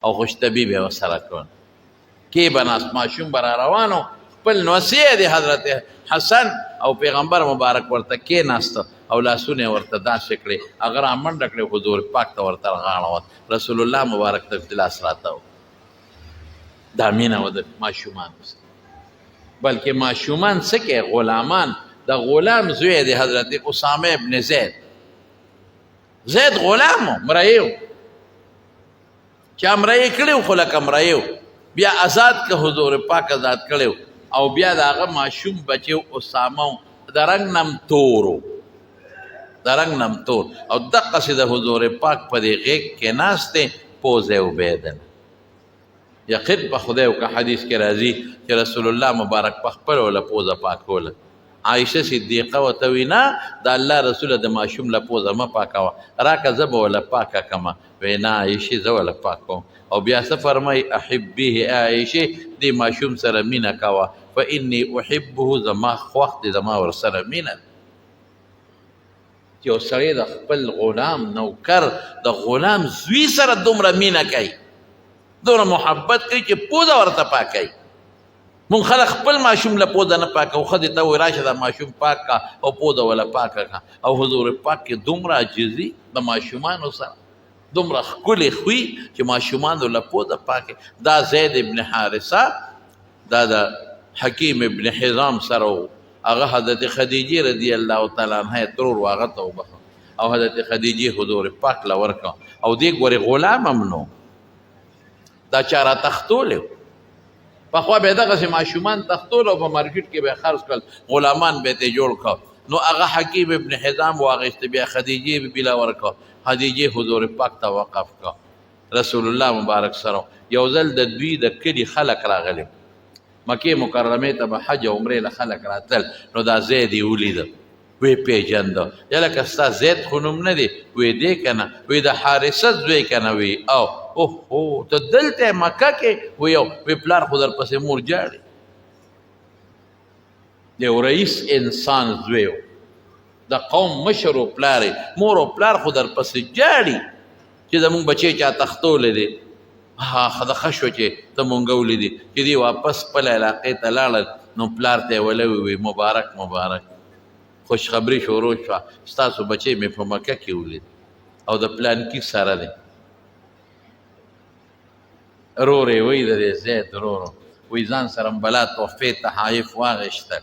او خوشطبی به ورسره کول. کې به ناست ماشوم به را روانو، خپل نوسیه دی حضرت حسن او پیغمبر مبارک ورته کې ناست او لاسونه ورته داسې کړې، هغه را منډه کړې، حضور پاک ته ورته غاړه وت، رسول الله مبارک ته لاس راتاو. دا مینه وه د ماشومانو سره. بلکې ماشومان څه کوي؟ غلامان. د غلام زوی دی حضرت اسامه ابن زید، زید غلام و، مریی و، چا مریی کړی و، خو لکه مریی و، بیا آزاد که حضور پاک آزاد کړی و. او بیا د هغه ماشوم بچی اسامه و، د رنګ نم تور و، د رنګ نم تور، او دقسې د حضور پاک په دې غېږ کې ناست دی، پوزه یې وبهېدله. یقین په خدای وکړه، حدیث کې راځي چې رسول الله مبارک په خپله وله پوزه پاکوله. عایشه صدیقه ورته وی نه د الله رسوله د ماشوم له پوزه مه پاکوه، راکه زه به وله پاکه کړم. وی نه عایشې زه وله پاکوم. او بیا څه فرمایي؟ احبیه ای عایشې دې ماشوم سره مینه کوه، فانی احبه، زما خوښ دی، زما ورسره مینه ده. چې یو سړی د خپل غلام نوکر د غلام زوی سره دومره مینه کوي، دومره محبت کوي چې پوزه ورته پاکوي. مونږ خلک خپل ماشوم له پوزه نه پاکوو، ښځې ته وایي راشه دا ماشوم پاک کا او پوزه وله پاکه کا. او حضور پاک کې دومره عاجزي د ماشومانو سره، دومره ښکلې خوی چې ماشومانو له پوزه پاکې. دا زید ابن حارثه دا د حکیم ابن حزام سره و، هغه حضرت خدیجې رضی الله تعالی عنها یې ترور و، هغه ته وبخښه او حضرت خدیجې حضور پاک له ورکړه. او دې ګورې غلام هم نو دا چا را تښتولی و، پخوا به دغسې ماشومان تښتول او په مارکیټ کې به یې خرڅ کړل، غلامان به یې ترې جوړ کړ. نو هغه حکیم ابن حزام واخیست، بیا خدیجې بي بي له ورکړ، خدیجې حضور پاک ته وقف کړ. رسول الله مبارک سره یو ځل د دوی د کلي خلک راغلي، مکې مکرمې ته به حج او عمرې له خلک راتلل. نو دا زید یې ولید، وی پېژند، یا لکه ستا زید خو نوم نه دی؟ وی دی که نه؟ وی د حارثه زوی که نه؟ وی او اوهو ته دلته مکه کې؟ وی او وی پلار خو درپسې مور جاړي. د یو رئیس انسان زوی و، د قوم مشر و، پلار یې، مور او پلار خو درپسې جاړي چې زمونږ بچی چا تښتولی دی. ها ښه ښه شو چې ته مونږ ولیدې. چې دوی واپس خپل علاقې ته لاړل نو پلار ته یې وله وویل مبارک مبارک، خوشخبري شروع شوه، ستاسو بچی مې په مکه کې ولید او د پلانکي سره دی. رور یې وایي د دې زید رور وایي ځان سره هم بلا تحفې تحایف واخیستل،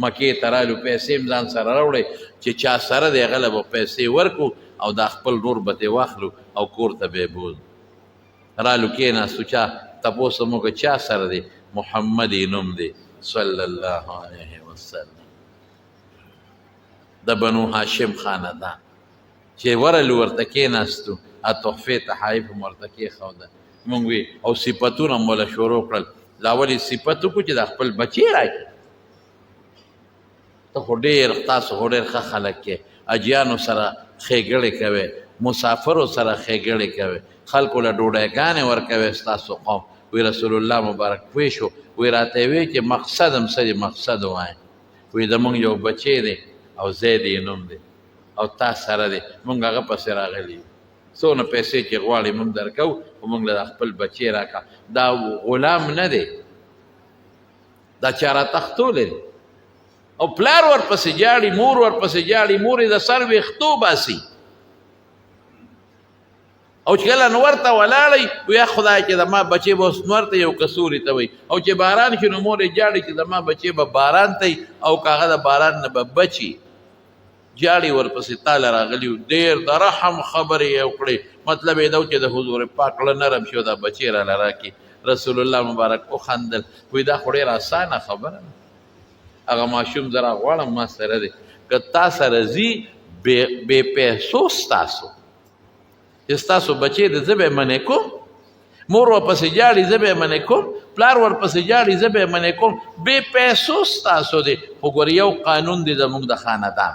مکې ته رالو، پیسې هم ځان سره راوړې چې چا سره دی هغه له به پیسې ورکړو او دا خپل رور به ترې واخلو او کور ته به یې بوځو. رالو کېناستو، چا تپوس مو وکړ چا سره دی؟ محمد یې نوم دی صلی الله علیه وسلم، د بنو هاشم خاندان. چې ورلو ورته کېناستو، تحفې تحایف هم ورته کېښوده، مونږ وی او صفتونه هم وله شروع کړل. لا ولې صفت وکړو چې دا خپل بچی راکړي، ته خو ډېر، تاسو خو ډېر ښه خلک یې، اجیانو سره ښېګړې کوې، مسافرو سره ښېګړې کوې، خلکو له ډوډۍګانې ورکوې ستاسو قوم. وی رسول الله مبارک پوه شو، وی راته یې وی چې مقصد هم څه دی؟ مقصد ووایه. وی زمونږ یو بچی دی او زید یې نوم دی او تا سره دی، مونږ هغه پسې راغلي یو، څونه پیسې چې غواړې مونږ درکوو، خو مونږ له خپل بچی راکړه. دا غلام نه دی، دا چا را تښتولی دی. او پلار ورپسې ژاړي، مور ورپسې ژاړي، مور یې د سر ویښتو باسي. او چې کله نور ته ولاړی ویا خدای چې زما بچی به اوس نور ته یو کسوري ته وي، او چې باران شي نو مور یې ژاړي چې زما بچی به باران ته او که هغه د باران نه به بچي. ژاړي ورپسې تاله راغلي وو، ډېر د رحم خبرې یې وکړې، مطلب یې دا و چې د حضور پاک زړه نرم شي او دا بچی راله راکړي. رسول الله مبارک وخندل، وایي دا خو ډېره اسانه خبره ده، هغه ماشوم زه راغواړم ما سره دی، که تا سره ځي بې پیسو ستاسو چې ستاسو بچی دی زه به یې منع کوم، مور ورپسې ژاړي زه به یې منع کوم، پلار ورپسې ژاړي زه به یې منع کوم، بې پیسو ستاسو دی. خو ګوره یو قانون دی زموږ د خاندان،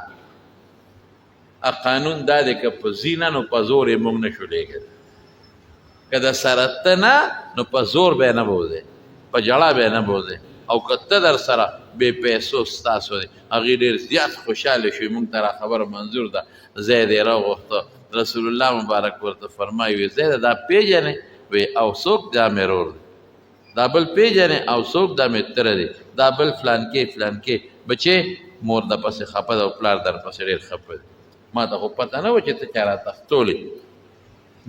قانون دا دی که په زینه نو په زور یې موږ نه شو لېږلی، که د سره ته نه نو په زور به یې نه بوځې، په ژړا به یې نه بوځې، او که ته در سره بې پیسو ستاسو دی. هغوی ډېر زیات خوشحاله شوي، موږ ته را خبره منظور ده. زید یې راوغوښته، رسول الله مبارک ورته فرمایي وی زیده دا پیژنې؟ وی او څوک دا مې رور دی، دا بل پیژنې، او څوک دا مې تره دی، دا بل فلانکې فلانکې. بچې مور د پسې خپه ده او پلار در پسې ډېر خپه دی. ما ته خو پته نه وه چې ته چا راتښتولې،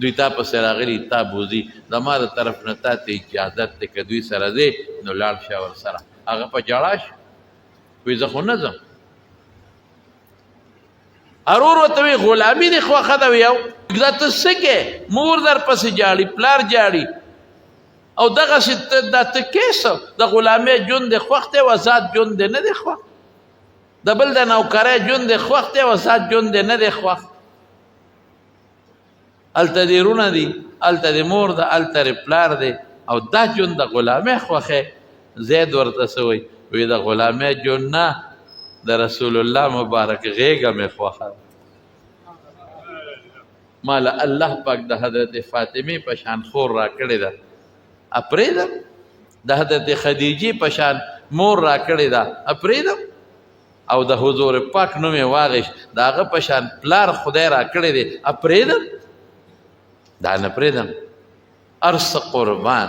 دوی تا پسې راغلي تا بوځي، زما د طرف نه تا ته اجازت دی، که دوی سره ځې نو لاړ شه ورسره. هغه په ژړا شو، وایي زه خو نه ځم. ارور ورته وایي غلامي دې خوښه ده؟ وي او دا ته څه کوې؟ مور در پسې ژاړي، پلار ژاړي، او دغسې ته دا ته کوې څه؟ د غلامۍ ژوند دې خوښ دی او ازاد ژوند دې نه دی خوښ، د بل د نوکرۍ ژوند دې خوښ دی او ازاد ژوند دې نه دی خوښ. هلته دې وروڼه دي، هلته دې مور ده، هلته دې پلار دی، او دا ژوند د غلامۍ خوښی. زید ورته څه وایي؟ وایي د غلامۍ ژوند نه، د رسول الله مبارک غېږه مې خوښه ده. ما له الله پاک د حضرت فاطمې په شان خور راکړې ده، اپرېدم؟ د حضرت خدیجې په شان مور راکړې ده، اپرېدم؟ او د حضور پاک نوم یې واغېست، د هغه په شان پلار خدای راکړی دی، اپرېدم؟ دا نه پرېږدم. هر څه قربان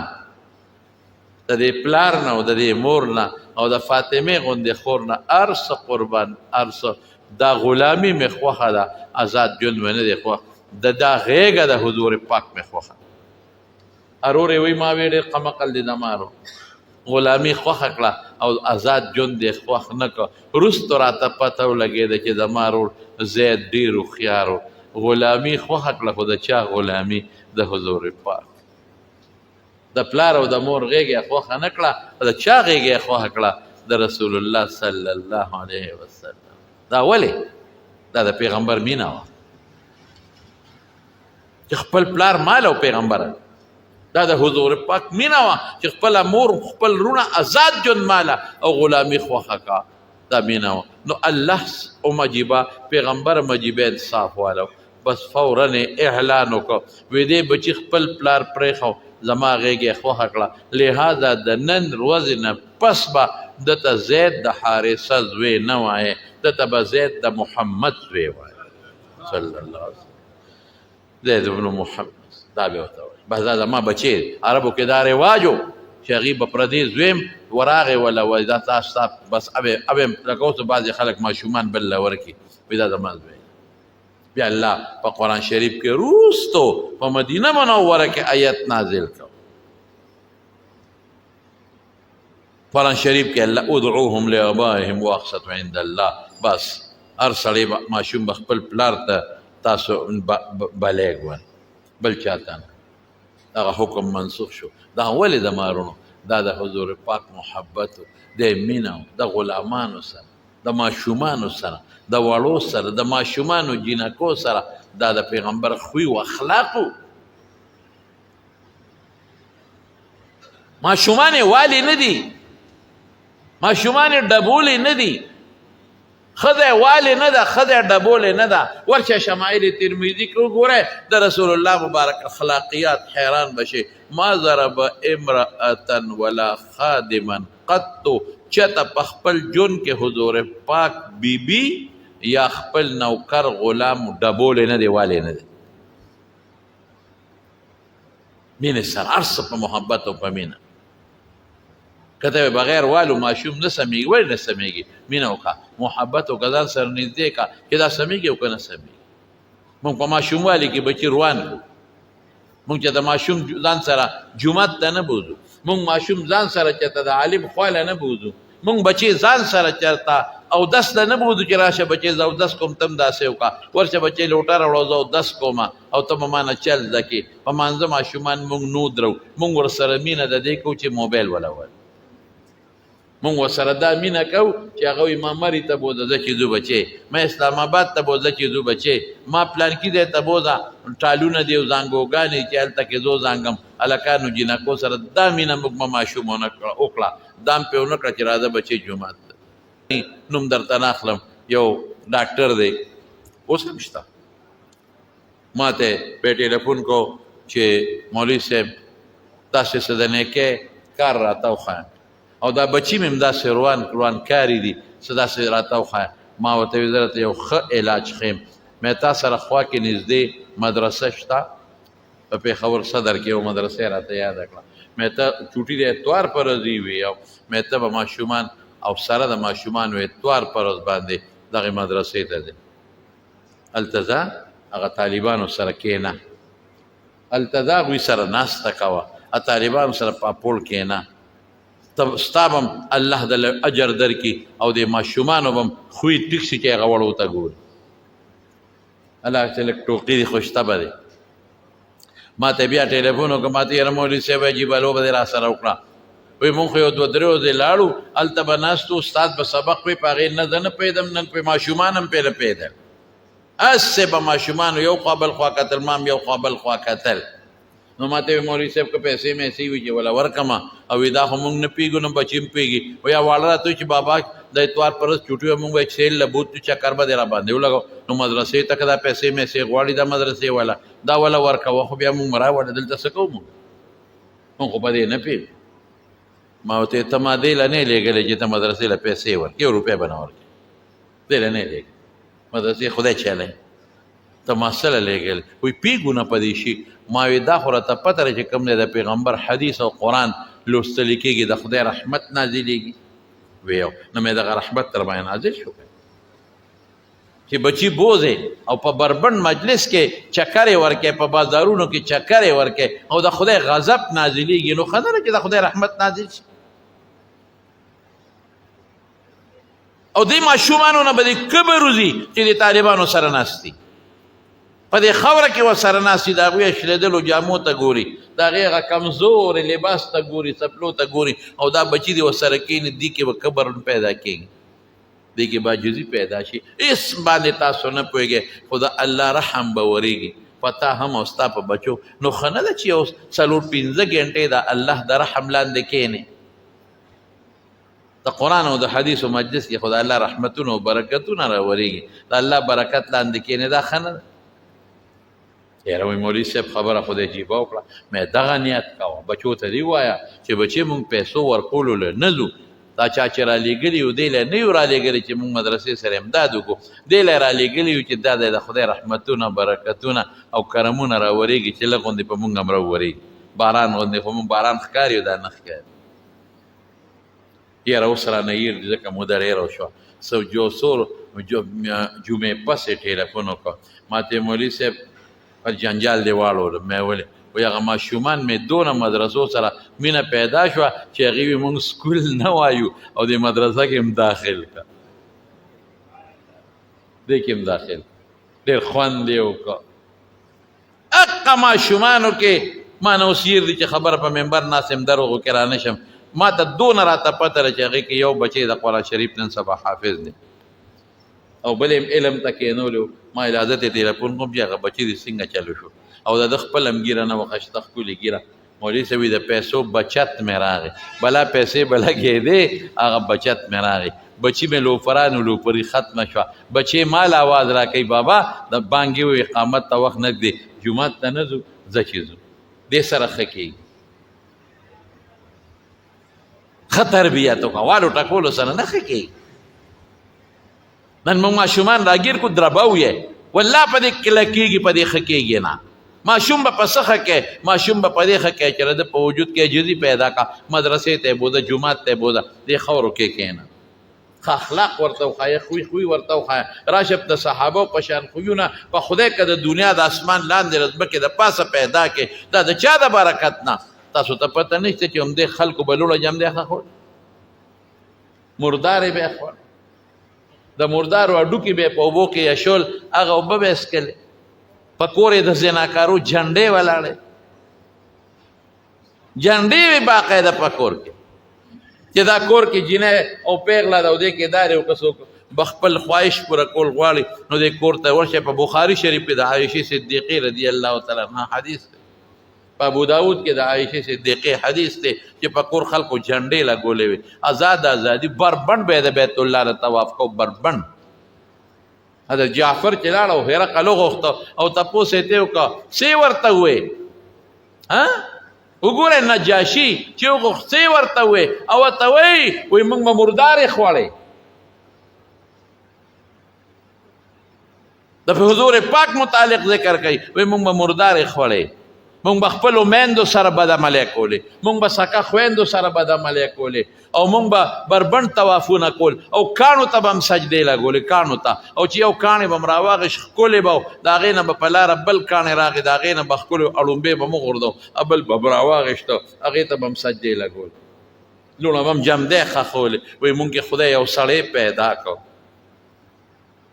د دې پلار نه او د دې مور نه او د فاطمې غوندې خور نه، هر څه قربان، هر څه. دا غلامي مې خوښه ده، ازاد ژوند مې نه دی خوښ، د دا غېږه د حضور پاک مې خوښه. ارور یې وایي ما وی ډېر قمقل دی دمارو، غلامي خوښه کړه او ازاد ژوند یې خوښ نه کړ. وروسته راته پته ولګېده چې زما ورور زید ډېر هوښیار و، غلامي خوښه کړه، خو د چا غلامي؟ د حضور پاک. د پلار او د مور غېږه یې خوښه نه کړه، د چا غېږه یې خوښه کړه؟ د رسول الله صلی الله علیه وسلم. دا ولې؟ دا د پیغمبر مینه وه چې خپل پلار مال او پیغمبر، دا د حضور پاک مینه وه چې خپل مور خپل رونه آزاد ژوند ماله او غلامي خوښه کا، دا مینه وه. نو الله او مجیبه پیغمبر مجیبه انصاف والو، بس فورا اعلان وکړ، وی دې بچی خپل پلار پرېښو، زما غېږه یې خوښه کړه، لهذا د نن ورځې نه پس به ده ته زید د حارثه زوی نه وایې، ده ته به زید د محمد زوی وایې صلی الله علیه وسلم. زید بن محمد دا به ورته وایي، بس دا زما بچی دی. عربو کې دا رواج و چې هغوی به پردی زوی هم ورغی وله وایي دا تا ستا بس ابې ابې، لکه اوس بعضې خلک ماشومان بل له ورکړي، وایي دا زما زوی. بیا الله په قرآن شریف کې روستو په مدینه منوره کې آیت نازل کړ. قرآن شریف کې الله ادعوهم لآبائهم واقسط عند الله. بس هر سړی به ماشوم به خپل پلار ته تاسو بلېږ ول، بل چاته نه. دغه حکم منسوخ شو. دا ولې د مارونو؟ دا د حضور پاک محبت د مینه د غلامانو سره، د ماشومانو سره، د وړو سره، د ماشومانو جینکو سره، دا د پیغمبر خوی او اخلاقو. ماشومان یې والي نه دي، ماشومان یې ډبولې نه دي، ښځه یې والي نه ده، ښځه یې ډبولې نه ده. ورشه شمایل ترمذي کې وګورئ د رسول الله مبارک اخلاقیات، حیران به شئ. ما ضرب امرأة ولا خادما قط، چته په خپل ژوند کې حضور پاک بیبي یا خپل نوکر غلام ډبولې نه دی، والي نه دی. مینې سره هر څه په محبت او په مینه. که ته بغیر والو ماشوم نه سمېږي، ولې نه سمېږي؟ مینه وکړه، محبت وکړه، ځان سره نږدې کړه چې دا سمېږي او که نه سمېږي. موږ په ماشوموالي کې بچي روان کړو، موږ چې د ماشوم ځان سره جومات ته نه بوځو، موږ ماشوم ځان سره چېرته د عالم خواله نه بوځو، موږ بچي ځان سره چېرته اودس له نه بوځو چې راشه بچې زه اودس کوم، ته هم داسې وکړه، ورشه بچې لوټه راوړه زه اودس کوم او ته به ما نه چل زده کړې. په مانځه ماشومان موږ نو درو، موږ ورسره مینه د دې کوو چې موبایل وله ول، موږ ورسره دا مینه کوو چې هغه وایي ما مري ته بوځه زه چې ځو بچې، ما اسلام آباد ته بوځه چې ځو بچې، ما پلانکي ځای ته بوځه، ټالونه دي او زانګوګانې چې هلته کې زه زانګم. هلکانو جینکو سره دا مینه موږ ما ماشوم ونه کړه، وکړه، دا هم پرې ونه کړه چې راځه بچې جومات ته. نوم درته نه اخلم، یو ډاکټر دی اوس هم شته، ما ته په ټلیفون کو چې مولوي صاحب داسې څه د نیکۍ کار راته وښایه، او دا بچي مې هم داسې روان روان کاري دي، څه داسې راته وښایه. ما ورته وویل زه درته یو ښه علاج ښیم، مې تا سره خوا کې نږدې مدرسه شته؟ په پېښور صدر کې یو مدرسه راته یاده کړه. مې ته چوټي د اتوار پر ورځ وي او مې ته به ماشومان او سره د ماشومانو اتوار پر ورځ باندې دغې مدرسې ته ځې، هلته ځه هغه طالبانو سره کښېنه، هلته ځه هغوی سره ناسته کوه، طالبانو سره پاپوړ کښېنه، ستا به هم الله د اجر درکړي او د ماشومانو به هم خوی ټیک شي چې هغه وړو ته ګوري. الله چې لږ ټوقې دي خو شته به دی. ما ته بیا ټلیفون وکړ، ما ته یاره مولوي صاحب عجیبه لوبه دې را سره وکړه. وایي مونږ خو یو دوه درې ورځې لاړو، هلته به ناست وو، استاد به سبق وایي، په هغې نه زه نه پوهېدم، نن پرې ماشومان هم پرې نه پوهېدل. هسې به ماشومانو یو خوا بل خوا کتل، ما هم یو خوا بل خوا کتل. نو ما ته وایي مولوي صاحب که پیسې میسې وي چې وله ورکړم، او وایي دا خو مونږ نه پوهېږو نه بچي هم پوهېږي. وایي واړه راته وایي چې بابا د اتوار پر ورځ چوټي وه، مونږ به سیل له بوتلو، چکر به دې را باندې ولګو. نو مدرسې ته که دا پیسې میسې غواړي دا مدرسې والا دا وله ورکوه، خو بیا مونږ راوړه دلته څه کوو؟ مونږ خو په دې نه پوهېږو. ما ورته ته ما دې له نه لېږلی چې ته مدرسې له پیسې ورکړې، یو روپۍ به نه ورکړې، دې له نه لېږلی، مدرسې خدای چلی، ته ما څه له لېږلی؟ وایي پوهېږو نه په دې شي. ما وایي دا خو راته پته ده چې کوم ځای د پیغمبر حدیث او قرآن لوستل کېږي د خدای رحمت نازلېږي. ویو نو مې دغه رحمت تر باندې نازل شو چې بچی بوزي او په بربند مجلس کې چکرې ورکې، په بازارونو کې چکرې ورکې او د خدای غضب نازلېږي، نو ښه نه ده چې د خدای رحمت نازل شي. او دې ماشومانو نه به دې کبر وځي چې د طالبانو سره ناست دي، په دې خاوره کې ورسره ناست دي، د هغوی شلېدلو جامو ته ګوري، د هغې هغه کمزورې لباس ته ګوري، څپلو ته ګوري، او دا بچي دې ورسره کښېني، دې کې به کبر پیدا کېږي، دې کې به عاجزي پیدا شي. هېڅ باندې تاسو نه پوهېږئ، خو د الله رحم به ورېږي په تا هم او ستا په بچو. نو ښه نه ده چې یو څلور پنځه ګنټې د الله د رحم لاندې کښېنې؟ د قرآن او د حدیث او مجلس کې خو د الله رحمتونه او برکتونه راورېږي، د الله برکت لاندې کښېنې، دا ښه نه ده؟ یاره وایي مولوي صاحب خبره خو دې عجیبه وکړه. مې دغه نیت کوه، بچو ته دې ووایه چې بچې مونږ پیسو ورکولو له نه ځو، دا چا چې رالیږلي یو دې له نه یو رالیږلي چې مونږ مدرسې سره امداد وکړو، دې له رالیږلي یو چې دا دی د خدای رحمتونه برکتونه او کرمونه راورېږي چې لږ غوندې په مونږ هم راورېږي. باران غوندې خو مونږ باران ښکاري او دا نه ښکاري. یاره اوس رانه هېر دي ځکه موده ډېره وشوه. څو جو څو جمعې پس یې ټیلیفون وکړ، ما ته یې مولوي صاحب پر جنجال دې واړولم. مې ولې؟ وایي هغه ماشومان مې دونه مدرسو سره مینه پیدا شوه چې هغې وي مونږ سکول نه وایو او دې مدرسه کې هم داخل کړه، دې کې هم داخل، ډېر خوند یې وکړ. اقا ماشومانو کې ما نه اوس هېر دي چې خبره په منبر ناست یم دروغو کې رانه شم، ما ته دونه راته پته ده چې هغې کې یو بچی د قرآن شریف نن سبا حافظ دی او بل یې علم ته کښېنولی و. ما یې له ته ټلیفون کوم چې هغه بچی دې څنګه چلو شو، او د ده خپل هم ږیره نه وه خشته ښکلې ږیره. مولوي صاحب د پیسو بچت مې راغی، بلا پیسې به لګېدې، هغه بچت مې راغی، بچی مې لوفرانو لوفري ختمه شوه، بچی ما له اواز راکوي بابا د بانګې و اقامت ته وخت نه ږدې، جومات ته نه ځو، ځه چې ځو. دې سره ښه کېږي، ښه تربیت وکړه، والو ټکولو سره نه ښه کېږي. نن موږ ماشومان راګیر کو درباو یې، والله په دې کلکېږي، په دې ښه کېږي نه. ماشوم به په څه ښه کوي؟ ماشوم به په دې ښه کوي چې د ده په وجود کې عاجزي پیدا کړه، مدرسې ته یې بوځه، جومات ته یې بوځه، دې خاورو کې کښېنه، ښه اخلاق ورته وښایه، خوی خوی ورته وښایه، راشه د صحابو په شان خویونه په خدای که د دنیا د اسمان لاندې د ځمکې د پاسه پیدا کړې، دا د چا د برکت نه؟ تاسو ته پته نشته چې همدې خلکو به لوړه جمدې ښه خوړ، مردارې به یې خوړ، د مردارو هډوکي به یې په اوبو کې یشول، هغه اوبه به یې څښلې، په کور یې د زناکارو جنډې ولاړې، جنډې وې باقاعده په کور کې، چې دا کور کې جینۍ او پیغله ده او دې کې دارې او که څوک به خپل خواهش پوره کول غواړي نو دې کور ته ورشي. په بخاري شریف کې د عایشې صدیقې رضی الله تعالی عنها حدیث دی، په ابو داود کې د عایشې صدیقې حدیث دی چې په کور خلکو جنډې لګولې وې، ازاد ازادي بربنډ به یې د بیت الله نه طواف کو بربنډ. حضرت جعفر چې لاړ او هرقل وغوښته او تپوس یې ترې وکړ څه یې ورته وویې؟ ها وګوره نجاشي چې وغوښت څه یې ورته وویې؟ او ورته وایي وایي موږ به مردارې خوړې. د حضور پاک متعلق ذکر کوي، وایي موږ به مردارې خوړې، مونږ به خپلو میندو سره بدعملۍ کولې، مونږ به سکه خویندو سره بدعملۍ کولې، او مونږ به بربنډ طوافونه کول، او کاڼو ته به هم سجدې لګولې، کاڼو ته. او چې یو کاڼی به هم راواغېست ښکلی به و، د هغې نه به په لاره بل کاڼی راغی، د هغې نه به ښکلی اړومبی به مو غورځو، بل به هم راواغېست، هغې ته به هم سجدې لګولې، لوڼه به هم جمدی ښخولې. وایي مونږ کې خدای یو سړی پیدا کړ،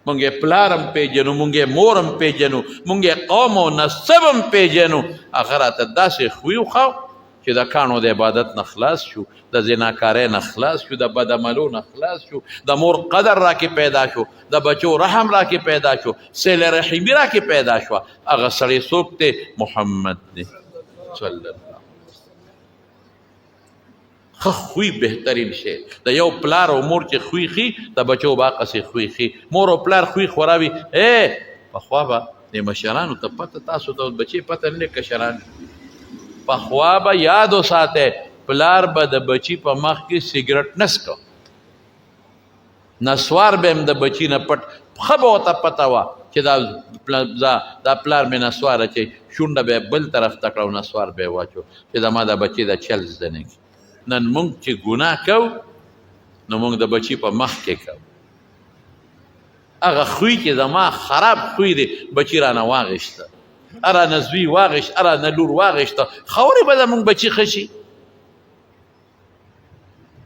مونږ یې پلار هم پېژنو، مونږ یې مور هم پېژنو، مونږ یې قوم او نسب هم پېژنو، هغه راته داسې خوی وښو چې د کاڼو د عبادت نه خلاص شو، د زناکارۍ نه خلاص شو، د بدعملو نه خلاص شو، د مور قدر راکې پیدا شو، د بچو رحم راکې پیدا شو، صله رحمي راکې پیدا شوه. هغه سړی څوک دی؟ محمد دی صلی الله. ښه خوی بهترین شی د یو پلار او مور چې خوی ښي د بچو باقسې خوی ښي. مور او پلار خوی خوراوي. ای پخوا به د مشرانو ته پته، تاسو ته بچې پته نه، کشران پخوا به یاد وساته، پلار به د بچی په مخ کې سیګریټ نه څکه، نسوار به هم د بچی نه پټ، ښه به ورته پته وه چې دا دا پلار مې نسوار اچوي، شونډه به یې بل طرف ته کړه او نسوار به یې واچو چې زما د بچي د چل زده نه کړي. نن موږ چې ګناه کوو نو موږ د بچي په مخ کې کوو. هغه خوی چې زما خراب خوی دی بچي رانه واغېسته، رانه زوی واغېست، رانه لور واغېسته، خاورې به زموږ بچي ښه شي.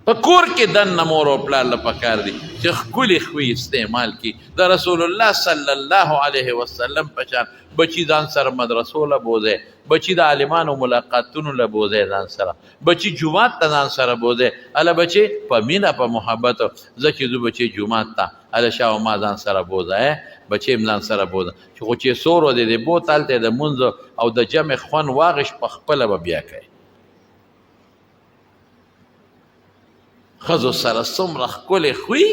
په کور کې دننه مور او پلار له پکار دي چې ښکلي خوی استعمال کړي. د رسول الله صلی الله علیه وسلم په شان بچي ځان سره مدرسو له بوځي، بچي د عالمانو ملاقاتونو له بوځي، ځان سره بچي جومات ته ځان سره بوځي. هله بچي په مینه په محبت، زه چې ځو بچي جومات ته، هله شا او ما ځان سره بوځه، بچي هم ځان سره بوځه، چې خو چې څو ورځې دې بوته هلته د مونځ او د جمع خوند واغېست په خپله به بیا کوي. ښځو سره څومره ښکلې خوی،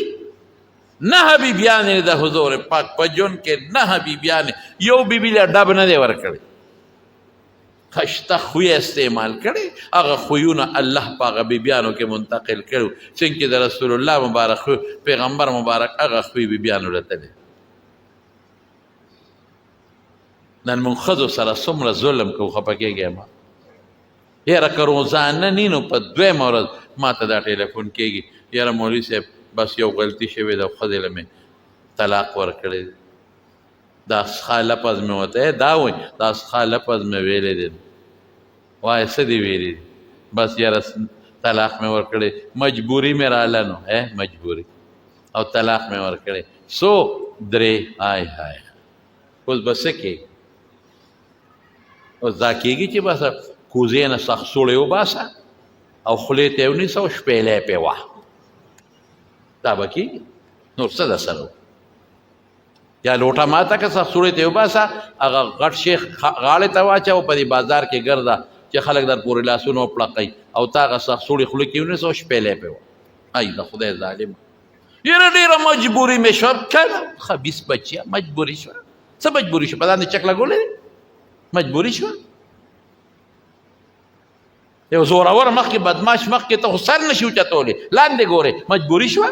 نهه بیبیانې د حضور پاک په ژوند کې، نهه بیبیانې، یو بیبي له ډب نه دی ورکړی، خشته خوی استعمال کړي، هغه خویونه الله په هغه بیبیانو کې منتقل کړو، څنګه د رسول الله مبارک پیغمبر مبارک هغه خوی بیبیانو له تللی. نن مونږ ښځو سره څومره ظلم کوو، خفه کېږئ مه. یاره که روزانه نی نو په دویمه ورځ ما ته دا ټلیفون کېږي، یاره مولوي صاحب بس یو غلطي شوې ده، ښځې له مې طلاق ورکړی دی، دا سخا لفظ مې ورته دا وایي، دا سخا لفظ مې ویلی دی. وایه څه دې ویلي دي؟ بس یاره طلاق مې ورکړی، مجبوري مې راله نو مجبوري او طلاق مې ورکړی، څو درې. های های، اوس به څه کې؟ اوس دا کېږي چې بس کوزې نه سخت سوړی وباسه او خولې ته یې ونیسه او شپېلی پرې وه، دا به کېږي؟ نور څه در سره؟ یا لوټه ماته که سخت سوړی ته یې وباسه، هغه غټ شیخ غاړې ته واچوه او په دې بازار کې ګرځه چې خلک در پورې لاسونه وپړقوي، او تا هغه سخت سوړی خوله کې ونیسه او شپېلی پرې وه. ای د خدای ظالم، یاره ډېره مجبوري مې شوه. کنه خبیث بچیه، مجبوري شوه؟ څه مجبوري شوه؟ په ځان دې چک لګولی دی، مجبوري شوه؟ یو زورور مخکې بدماش مخکې ته خو سر نشي اوچتولی، لاندې ګورې، مجبوري شوه؟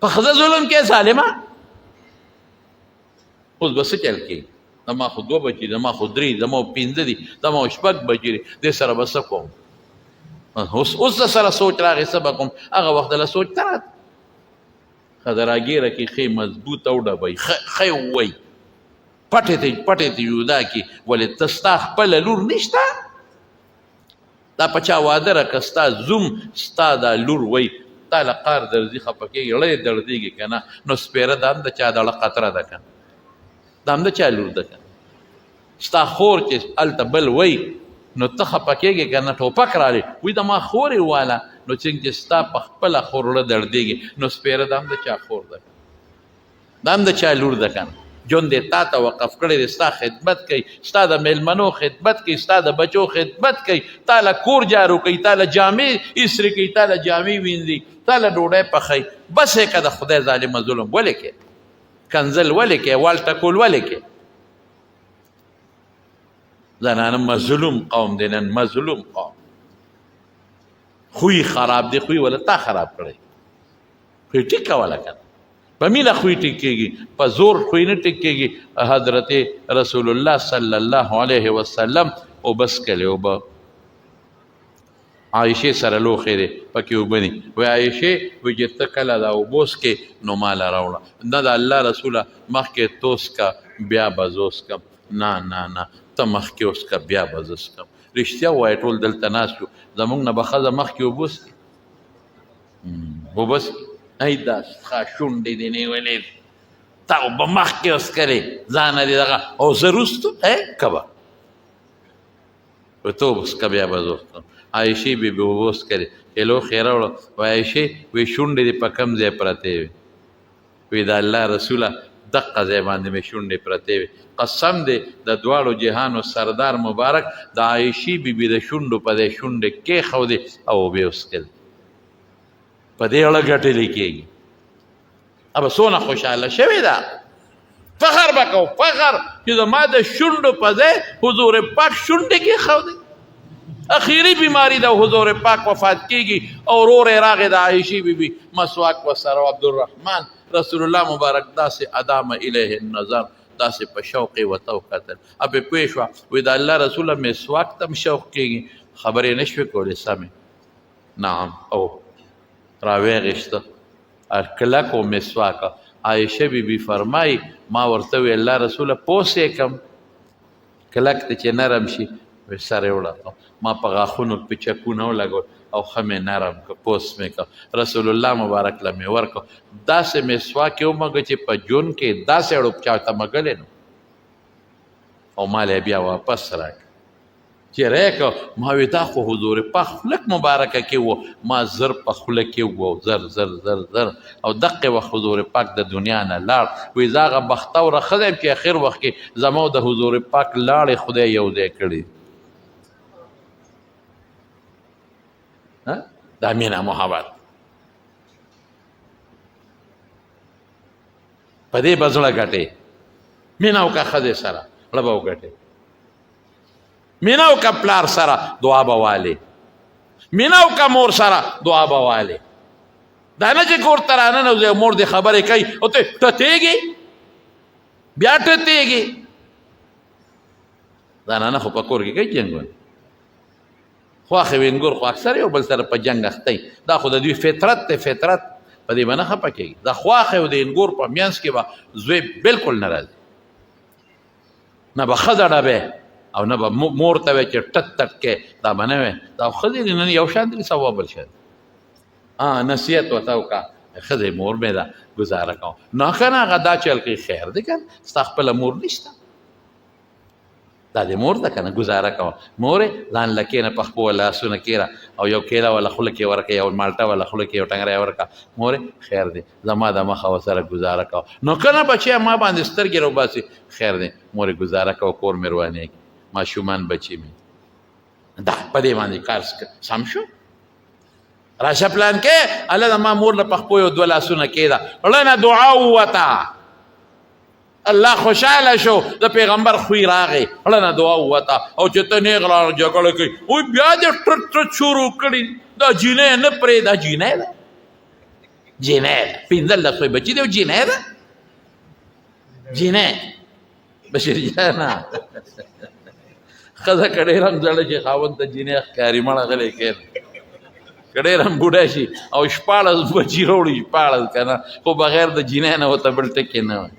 په ښځه ظلم کې ظالمه. اوس به څه چل کېږي؟ زما خو دوه بچي، زما خو درې، زما پنځه دي، زما شپږ بچي دي، دې سره به څه کوم؟ اوس اوس د سره سوچ راغی څه به کوم؟ هغه وخت له سوچ نه راته. ښځه راګیره کړي، ښې مضبوطه وډبوي، ښه یې ووایي، پټې ته پټې ته جدا کړي. ولې ته ستا خپله لور نشته؟ دا په چا واده راکړه؟ ستا زوم ستا دا لور وایي، تا له قار درځي، خفه کېږي، ړه یې دردېږي که نه؟ نو سپېره دا هم د چا د ړه قطره ده که نه؟ دا هم د چا لور ده که نه؟ ستا خور چې هلته بل وایي نو ته خفه کېږې که نه؟ ټوپک راغلی وایي د ما خور یې واله. نو څنګه چې ستا په خپله خور ړه دردېږي، نو سپېره دا هم د چا خور ده، دا هم د چا لور ده که نه؟ ژوند یې تا ته وقف کړی دی، ستا خدمت کوي، ستا د مېلمنو خدمت کوي، ستا د بچو خدمت کوي، تا له کور جارو کوي، تا له جامې ایسري کوي، تا له جامې وینځي، تا له ډوډۍ پخوي. بس یې که د خدای ظالمه ظلم ولې کوې؟ کنځل ولې کوې؟ وال ټکول ولې کوې؟ زنانه مظلوم قوم دی نن، مظلوم قوم. خوی خراب دی، خوی ولا تا خراب کړی، خوی ټیک کوله کنه. په مینه خوی ټیک کېږي، په زور خوی نه ټیک کېږي. حضرت رسول الله صلی الله علیه وسلم اوبه څښلې، اوبه عایشې سره لوښی دی، پکې اوبه دي. وایي عایشې، وایي چې ته کله دا اوبه وڅښې نو ما له راوړه. نه د الله رسوله، مخکې ته وڅښه بیا به زه وڅښم. نه نه نه، ته مخکې وڅښه بیا به زه څښم. رښتیا ووایه، ټول دلته ناست یو، زموږ نه به ښځه مخکې اوبه وڅښي؟ اوبه څښي؟ ای دا ستا شونډې دې نیولې، تا اوبه مخکې وڅښلې، ځانه دې دغه او زه وروستو که به ته اوبه وڅښه بیا به زه وڅښم. عایشې بي بي اوبه وڅښلې، چې لوښی یې راوړه، وایي عایشې، وایي شونډې دې په کوم ځای پرتې وې؟ وایي د الله رسوله، دقه ځای باندې مې شونډې پرتې وې. قسم دی د دواړو جهانو سردار مبارک د عایشې بي بي د شونډو په ځای شونډې کېښودې او اوبه یې وڅښلې. په دې اړه ګټلې کېږي. ابه څونه خوشحاله شوې ده، فخر به کوو، فخر چې زما د شونډو په ځای حضور پاک شونډې کېښودې. اخیری بیماری ده، حضور پاک وفات کیږي او ورور یې راغی د عایشې بي بي مسواک ورسره عبدالرحمن. رسول الله مبارک داسې ادامه الیه النظر، داسې په شوق یې ورته وکتل، اپې پوه شوه. وایي د الله رسوله، مسواک ته هم شوق کېږي؟ خبرې نه شوې کولې سمې. نعم، او راویې کلک او مسواک. عایشه بي بي فرمایي ما ورته وویل الله رسوله پوس یې کم کلک دی چې نرم شي. سر یې وړه، ما په غاښونو په چکونه ولګول او ښه مې نرم که، پوس مې که، رسول الله مبارک له مې ورکړ. داسې مسواک یې ومږه چې په ژوند کې داسې اړوب چاته مږلی نو، او ما له بیا واپس راکړ. چې راکړ، ما وی دا خو حضور پاک خوله مبارکه کې و، ما زر په خوله کې و، زر زر زر زر، او دقه وخت حضور پاک د دنیا نه لاړ. وی زه هغه بختوره ښځه یم چې اخر وخت کې زما د حضور پاک لاړې خدای یو ځای کړي. دا مینه محبت په دې به زړه ګټې. مینه وکړه ښځې سره، زړه به وګټې. مینه وکړه پلار سره، دعا به والې. مینه وکړه مور سره، دعا به والې. دا نه چې کور ته راننوځې او مور دې خبرې کوي او ته ټتېږې، بیا ټتېږې. دا نه خو په کور کې کوي جنګونه. خواښې وینګور خو اکثر یو بل سره په جنګ اخته وي، دا خو د دوی فطرت دی، فطرت په دې به نه خفه کېږي. د خواښې او د اینګور په منځ کې به زوی بالکل نه راځي، نه به ښځه ډبې او نه به مور ته وایي چې ټت ټت کې، دا به نه وایي. دا ښځې دي نن یو شان دي، سبا بل شان. نصیحت ورته وکړه، ښځې مور مې ده، ګزاره کوم. نه که نه هغه دا چل کوي، خیر دی که نه، ستا خپله مور نشته، دا د مور ده که نه، ګزاره کوه. مورې ځان له کښېنه، په خپو لاسونه کښېره او یو کیله والا خوله کې ورکړه، یو مالټه والا خوله کې یو ټنګری ورکړه، مورې خیر دی زما د مخه ورسره ګزاره کوه. نو که نه بچیه ما باندې سترګې راوباسي، خیر دی مورې ګزاره کوه، کور مې روانېږي، ماشومان بچي مې دا په دې باندې کار سم شو. راشه پلان کې الله د ما مور له په خپو یو دوه لاسونه کېده، ړنه دعا ووته، الله خوشاله شو، د پیغمبر خوی راغی، ړنه دعا ووته. او چې ته نیغ لاړ جګړه کوي، وای بیا دې ټرټ ټرټ شروع کړي، دا جینۍ نه پرې، دا جینۍ ده، جینۍ ده، 15 وایي بچي دی او جینۍ ده، جینۍ. بشیر جانه ښځه که ډېره هم زړه شي خاوند ته جینۍ ښکاري، مړه غلی کښېنه. که ډېر هم بوډا شي او 16 بچي راوړي، 16 که نه، خو بغیر د جینۍ نه ورته بل ټکی نه وایي،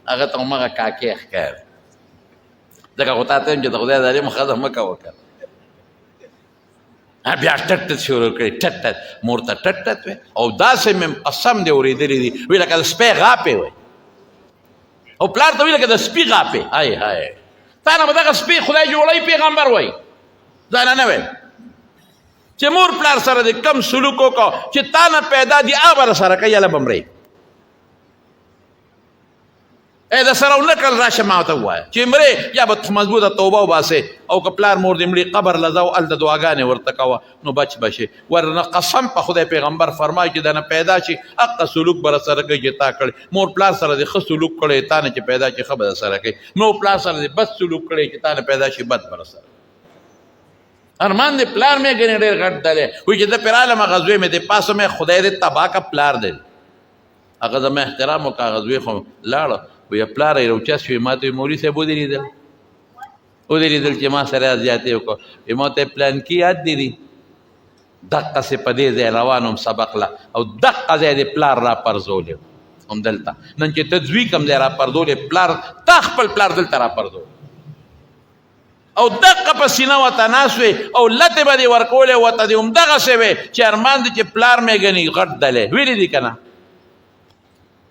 هغه ته هماغه کاکې ښکاري. ځکه خو تا ته وایم چې د خدای ظالم ښځه مه کوه که نه. بیا ټټ ټټ شروع کړي، ټټ ټټ مور ته ټټ ټټ وي، او داسې مې قسم دی اورېدلي دي، وي لکه د سپی غاپې وي، او پلار ته وي لکه د سپي غاپې. های های، تا نه به دغه سپی خدای جوړوي پیغمبر وایي، ځانه نه ویل چې مور پلار سره دې کم سلوک وکړو چې تا نه پیدا دي، هغه به سره کوي، هله به مرې. ای د سره ونه کړل، راشه ما ته ووایه چې مرې، یا به مضبوطه توبه وباسې، او که پلار مور دې مړي قبر له ځه او هلته دعاګانې ورته کوه نو بچ به شې. ورنه قسم په خدای پیغمبر فرمایي چې د نه پیدا شي هغه سلوک به سره کوي چې تا کړی. مور پلار سره دې ښه سلوک کړی، تا نه چې پیدا شي ښه به سره کوي. مور پلار سره دې بد سلوک کړی چې تا نه پیدا شي بد به سره. ارمان دې پلار مې ګنې ډېر غټ دی، وایي چې زه پرې رالم هغه زوی مې دې پاسه مې خدای دې تباه که پلار دی. هغه زما احترام وکړه، هغه زوی خو لاړ، وایي پلار یې راوچت شوی، ما ته وایي مولوي صاحب ودرېدل. ودې لیدل چې ما سره زیاتې وکړ، وی ما ته پلان کې یاد دي دي، دقسې په دې ځای روان وم سبق له، او دقه ځای دې پلار را پرځولی همدلته. نن چې ته زوی کوم ځای را پرځولی، پلار تا خپل پلار دلته را پرځولی، او دقه په سینه ورته ناست وې او لتې به دې ورکولې، ورته دې همدغسې وې چې ارمان دې چې پلار مې ګني غټ دلی. ویلي دي که نه؟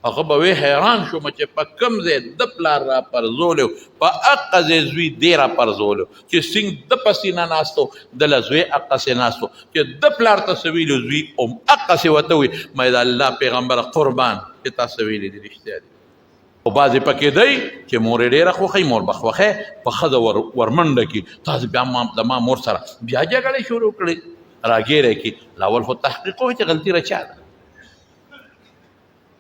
هغه به وی حیران شوم چې په کوم ځای د پلار را پرځولی، په هغه ځای زوی دی را پرځولی چې څنګه د په سینه ناست و، دله زوی هغسې ناست و چې د پلار ته څه ویلي زوی هم هغسې ورته ووایي. ما د الله پیغمبره قربان چې تا څه ویلي دي رښتیا دي. او بعضې پکې دی چې مور یې ډېره خوښوي، مور به خوښی په ښځه ورمنډه کړي، تاسو بیا د ما مور سره بیا جګړې شروع کړې، راګېری کړي. لاول خو تحقیق وکړي چې غلطي را چا ده،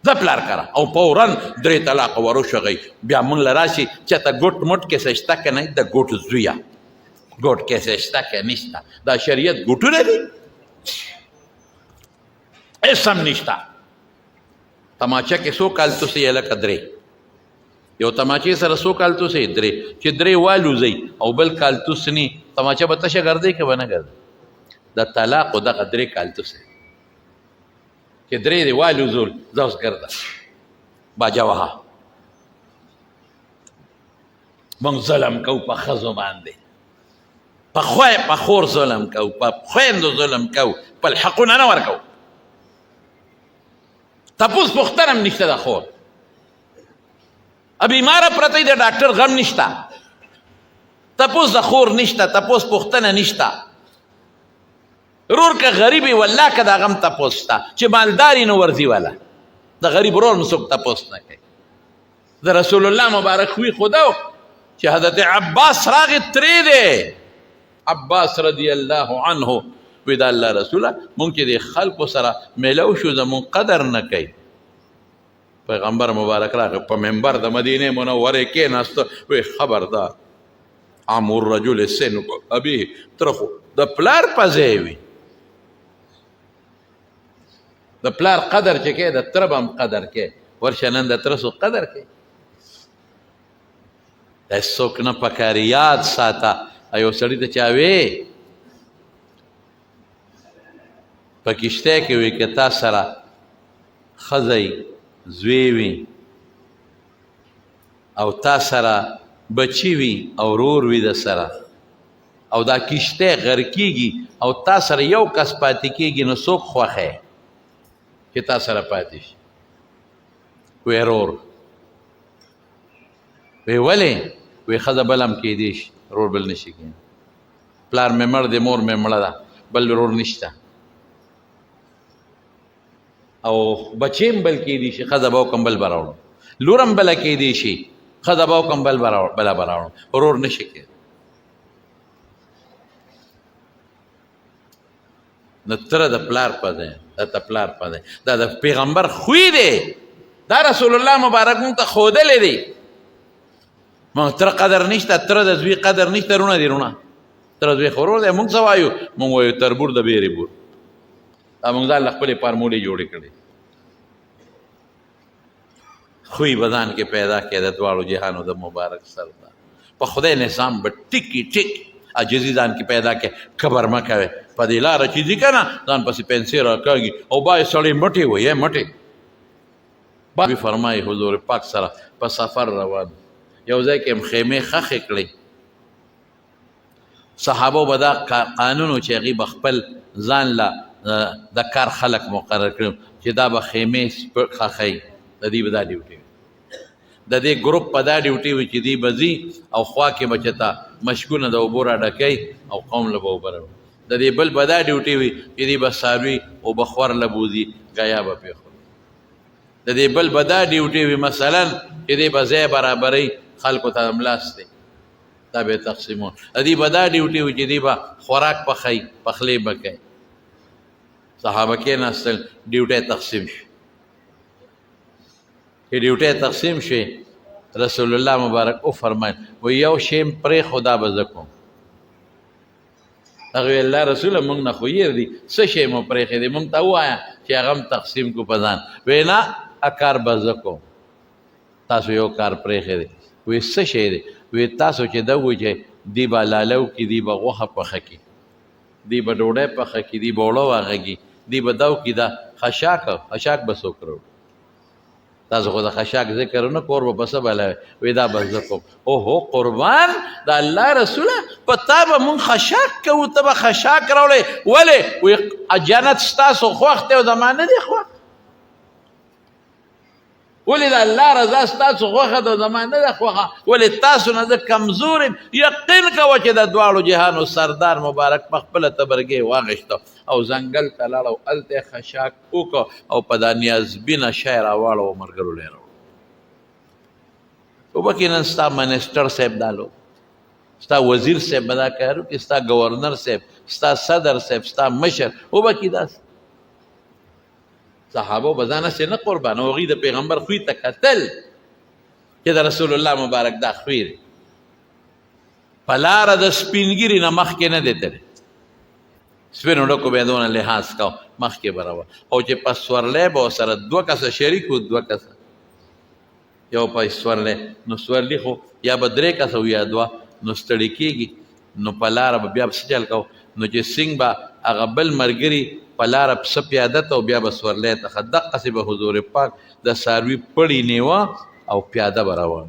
د پلار کره، او فورا 3 طلاق وروشغی. بیا مونږ له راشي چې ته ګوټ مټ کې څه شته که نه، د ګوټ زویه ګوټ کې څه شته که نشته، دا شریعت ګوټونه دي، هېڅ هم نشته. تماچه کې څو کالتوسې یې لکه 3، یو تماچې سره څو کالتوسې 3، چې 3 والوځي او بل کالتوس نی، تماچه به تشه ګرځي که به نه ګرځي؟ د طلاق دغه 3 کالتوسې چې 3 دی والوځول، ځه اوس ګرځه باجه وهه. موږ ظلم کوو په ښځو باندې، په خور ظلم کوو، په خویندو ظلم کوو، خپل حقونه نه ورکوو. تپوس پوښتنه هم نشته د خور، بیماره پرته د ډاکټر غم نشته، تپوس د خور نشته، تپوس پوښتنه نشته. رور که غریب وي والله که د غم تپوس شته، چې مالداري نو ورځي والا د غریب رور هم څوک تپوس نه کوي. د رسول الله مبارک خوی خدا چې حضرت عباس راغی ترې دی، عباس رضی الله عنه وی دا الله رسوله مونږ چې د خلکو سره میلاو شو زمونږ قدر نه کوي. پیغمبر مبارک راغی په منبر د مدینې منورې کېناست، وی خبردار عم الرجل سن ابيه، تر خو د پلار په ځای وي، د پلار قدر چې کوې د تره به هم قدر کوې، ورشه نن د تره څوک قدر کوي؟ دا څوک نه پکاري. یاد ساته، یو سړي ته چا وې په کښتۍ کې وي که تا سره ښځه زوی وي او تا سره بچی وي او رور وي د سره، او دا کښتۍ غرقېږي او تا سره یو کس پاتې کېږي، نو څوک خوښی چې تا سره پاتې شي؟ وی رور. وی ولې؟ وی ښځه بل هم کېدی شي، رور بل نشي کېدی. پلار مې مړ دی، مور مې مړه ده، بل رور نشته، او بچی هم بل کېدی شي، ښځه به وکړم بل به راوړم، لور هم بله کېدی شي، ښځه به وکړم بل به راوړم، بله به راوړم، ورور نشي کېدی. نو تره د پلار په ځای، دا د پلار په ځای، دا د پیغمبر خوی دی، دا رسول الله مبارک مونږ ته ښودلی دی. مونږ تره قدر نشته، تره د زوی قدر نشته، رونه دی رونه، تره زوی خو ورور دی. مونږ څه وایو؟ مونږ وایو تربور د بیرې بور. دا مونږ ځان له خپلې فارمولې جوړې کړې. خوی به ځان کې پیدا کړې د دواړو جهانو د مبارک سردار. په خدای نظام به ټکي ټک عاجزي ځان کې پیدا کړې. کبر مه کوې په دې لاره چې ځي که نه، ځان پسې پنسې راکاږي او باید سړی مټې وایي، مټې. بابي فرمایي حضور پاک سره په سفر روان، یو ځای کې هم خیمې ښخې کړې. صحابو به دا قانون و چې هغوی به خپل ځان له د کار خلک مقرر کړي چې دا به خیمې ښخوي، د دوی به دا ډیوټي وي، د دې ګروپ په دا ډیوټي وي چې دوی به ځي او خوا کې به چې ته مشکونه د اوبو را ډکوي او قوم له به اوبه راوړي. د دې بل به دا ډیوټي وي چې دوی به څاروي اوبه خور له بوځي، ګیا به پرې خوري. د دې بل به دا ډیوټي وي مثلا چې دوی به ځای برابروي، خلکو ته ملاس دی، دا به تقسیمون. د دې به دا ډیوټي وي چې دوی به خوراک پخوي، پخلی به کوي. صحابه کېناستل، ډیوټي تقسیم شي. چې ډیوټي تقسیم شي، رسول الله مبارک وفرمایل وایي یو شی مې پرېښود، دا به زه کوم. هغه ویل الله رسوله موږ نه خو یې دي، څه شی مو پرېښی دی، موږ ته ووایه چې هغه هم تقسیم کړو په ځان. وایي نه، کار به زه کوم، تاسو یو کار پرېښی دی. وایي څه شی دی؟ وایي تاسو چې دا ووایي چې دی به لالو کې، دی به غوښه پخه کړي، دی به ډوډۍ پخه کړي، دی به اوړه واغږي، دی به دا وکړي. دا خشاک، خشاک به څوک راوړي؟ تاسو خو د خشاک ذکر نه کور به په څه بلوي؟ وی دا به زه کوم. اوهو قربان د الله رسوله، په تا به مونږ خشاک کوو، ته به خشاک راوړې؟ ولې؟ وی جنت ستاسو خوښ دی او زما نه دی خوښ. ولې د الله رضا ستاسو خوښه ده، زما نه ده خوښه؟ ولې تاسو نه زه کمزور یم؟ یقین کوه چې د دواړو جهانو سردار مبارک په خپله تبرګې واغېسته او ځنګل ته لاړ او هلته یې خشاک وکړ او په دا نیازبینه شی راواړو او ملګرو له یې راوړو. وبکې نن ستا منسټر صاحب دالو، ستا وزیر صاحب به دا کار وکړي، ستا ګورنر صاحب، ستا صدر صاحب، ستا مشر وبکې. داسې صحابه به ځان هسې نه قربان، هغوی د پیغمبر خوی ته کتل چې د رسول الله مبارک دا خوی دی. په لاره د سپینګیري نه مخکې نه دی تللی، سپینو ډکو به یې دونه لحاظ کاوه، مخکې به روان او چې په سورلی به ورسره دوه کسه شریک وو، دوه کسه یو په سورلی، نو سورلی خو یا به درې کسه وو یا دوه، نو ستړي کېږي، نو په لاره به بیا څه چل کوو؟ نو چې څنګه به هغه بل ملګري په لاره پسه پیاده ته او بیا به سورلی ته ښه، دقسې به حضور پاک د څاروي پړی نیوه او پیاده به روان.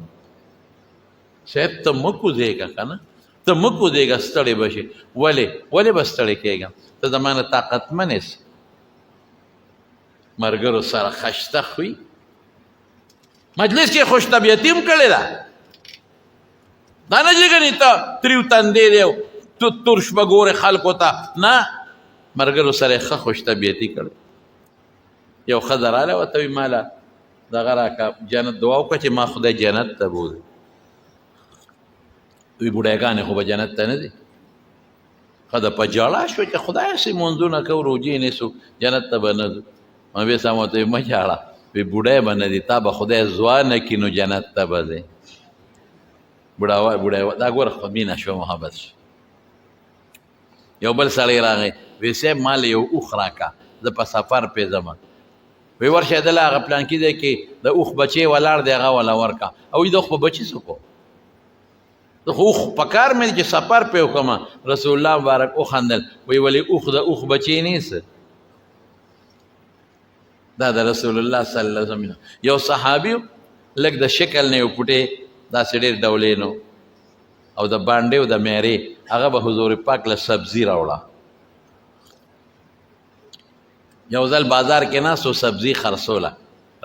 صاحب ته مه کوزېږه که نه، ته مه کوزېږه، ستړی به شې. ولې؟ ولې به ستړی کېږم؟ ته زما نه طاقتمن یې. ملګرو سره خشته خوی مجلس کې خوش طبیعتي هم کړې ده. دا نه چې ګنې ته تریو تندې دی او ته ترش به ګورې خلکو ته، نه، ملګرو سره یې ښه خوش طبیعتي کړې. یو ښځه راغله ورته وایي ماله دغه راکړه، جنت دعا وکړه چې ما خدای جنت ته بوځي. وی بوډاګانې خو به جنت ته نه ځي. ښځه په ژړا شوه چې خدای هسې لمونځونه کوو، روژې نیسو، جنت ته به نه ځو. نبي اسلام ورته وایي مه ژاړه، وی بوډۍ به نه ځي، تا به خدای ځوانه کړي نو جنت ته به ځې. بوډا بوډا دا ګوره خو مینه شوه، محبت شو. یو بل سړی راغی، وی صاحب ما له یو اوښ راکړه، زه په سفر پې ځم. وی ورشه دله هغه پلانکي ځای کې د اوښ بچی ولاړ دی، هغه وله ورکړه. او وی د اوښ په بچي څه کوم، زه خو اوښ په کار مې چې سفر پې وکړم. رسول الله مبارک وخندل، وی ولې اوښ د اوښ بچی نیسه؟ دا د رسول الله صلی الله علیه وسلم یو صحابي لږ د شکل نه یو پټې داسې ډېر ډولې نو او د باندې او د میرې، هغه به حضور پاک له سبزي راوړه. یو ځل بازار کې ناست و، سبزي خرڅوله.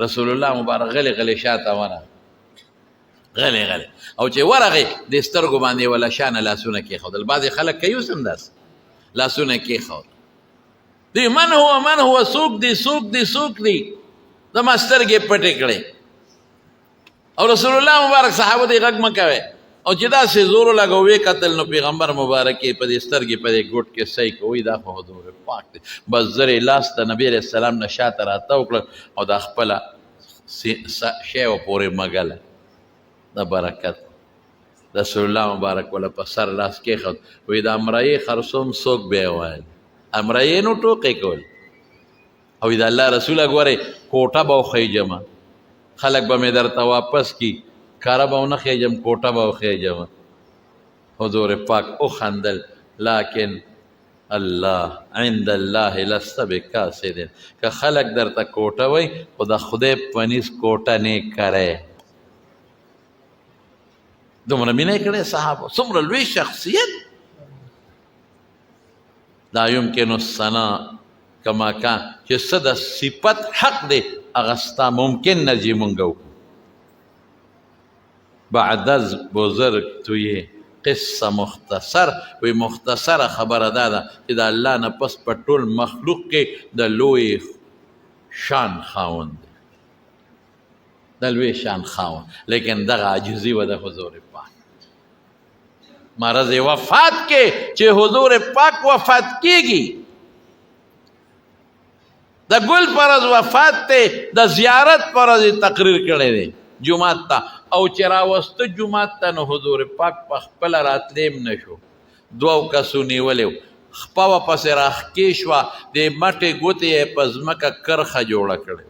رسول الله مبارک غلی غلی شاته ورغی، غلی غلی، او چې ورغی د سترګو باندې ولا شانه لاسونه کېښودل. بعضې خلک کوي اوس هم داسې لاسونه کېښودل. دی من هو، من هو، څوک دی، څوک دی، څوک دی، زما سترګې پټې کړې. او رسول الله مبارک صحابه دی غږ مه کوئ. او چې داسې زور ولګو ویې کتل، نو پیغمبر مبارک یې په دې سترګې په دې ګوټ کې صحیح کړ. وایي دا خو حضور پاک دی. بس زر یې لاس د نبي علیه السلام نه شاته راتاو کړل او دا خپله شی ورپورې مږله د برکت. رسول الله مبارک وله په سر لاس کېښود، وایي د امرایې خرڅوم، څوک به یې وایي؟ امرایې نو ټوقې کول. او د الله رسوله ګورې کوټه به وخېژم، خلک به مې درته واپس کړي، کاره به ونه خېژم، کوټه به وخېژم. حضور پاک وخندل، لکن الله عند الله لست بکاسد، که خلک درته کوټه وایي خو د خدای په نیز کوټه نه کرې. دومره مینه یې کړې صحابه، څومره لوی شخصیت. لا يمكن الثناء کما کان، چې څه د صفت حق دی هغه ستا ممکن نه چې مونږ وکړو. بعد از بزرگ توی قصه مختصر، وی مختصره خبره دا ده چې د الله نه پس په ټول مخلوق کې د لوی شان خاوند دی، د لوی شان خاوند، لیکن دغه عاجزي وه د حضور پاک. مرض وفات کې چې حضور پاک وفات کیږي، د ګل پر ورځ وفات دی، د زیارت پر ورځ یې تقریر کړی دی جومات ته، او چې راوسته جومات ته نو حضور پاک په خپله راتلیم نه شو، دوو کسو نیولی و، خپه ورپسې راښکې شوه، دې مټې ګوتې یې په ځمکه کرښه جوړه کړې،